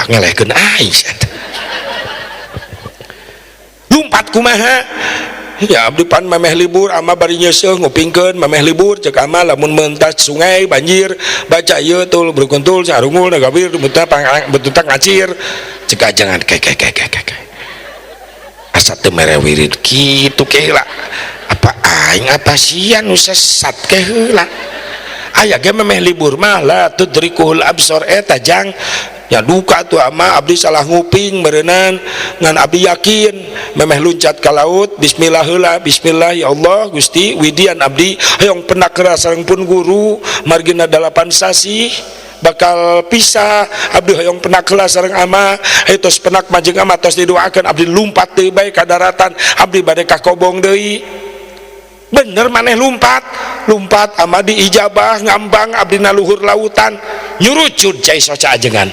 Ngelehkeun aing sia teh. Lumpat kumaha ya? Abdi pan memeh libur, ama bari nyeuseuh ngupingkeun. Memeh libur, cek ama, lamun mentas sungai banjir, baca ieu tul berkuntul sarungul nagabir betul betul ngacir. Cek ajengan, ke ke ke ke ke ke, asa teu mere wirid kitu ke heula. Apa aing, apa sia nu sesat? Ke heula, aya ge memeh libur mah la tudrikuhul absor eta jang ya. Duka tuh ama, abdi salah nguping meureunan, ngan abdi yakin memeh luncat ka laut, bismillah heula. Bismillah, ya Allah Gusti, widian abdi hoyong pendak sareng pun guru, margina 8 sasih bakal pisah. Abdi hoyong pendak heula sareng ama. Hayu, tos pendak majeng ama, tos didoakeun, abdi lumpat deui bae ka daratan. Abdi bade ka kobong deui. Bener maneh lumpat, lumpat ama diijabah, ngambang abdi na luhur lautan, nyurucud cai soca ajengan.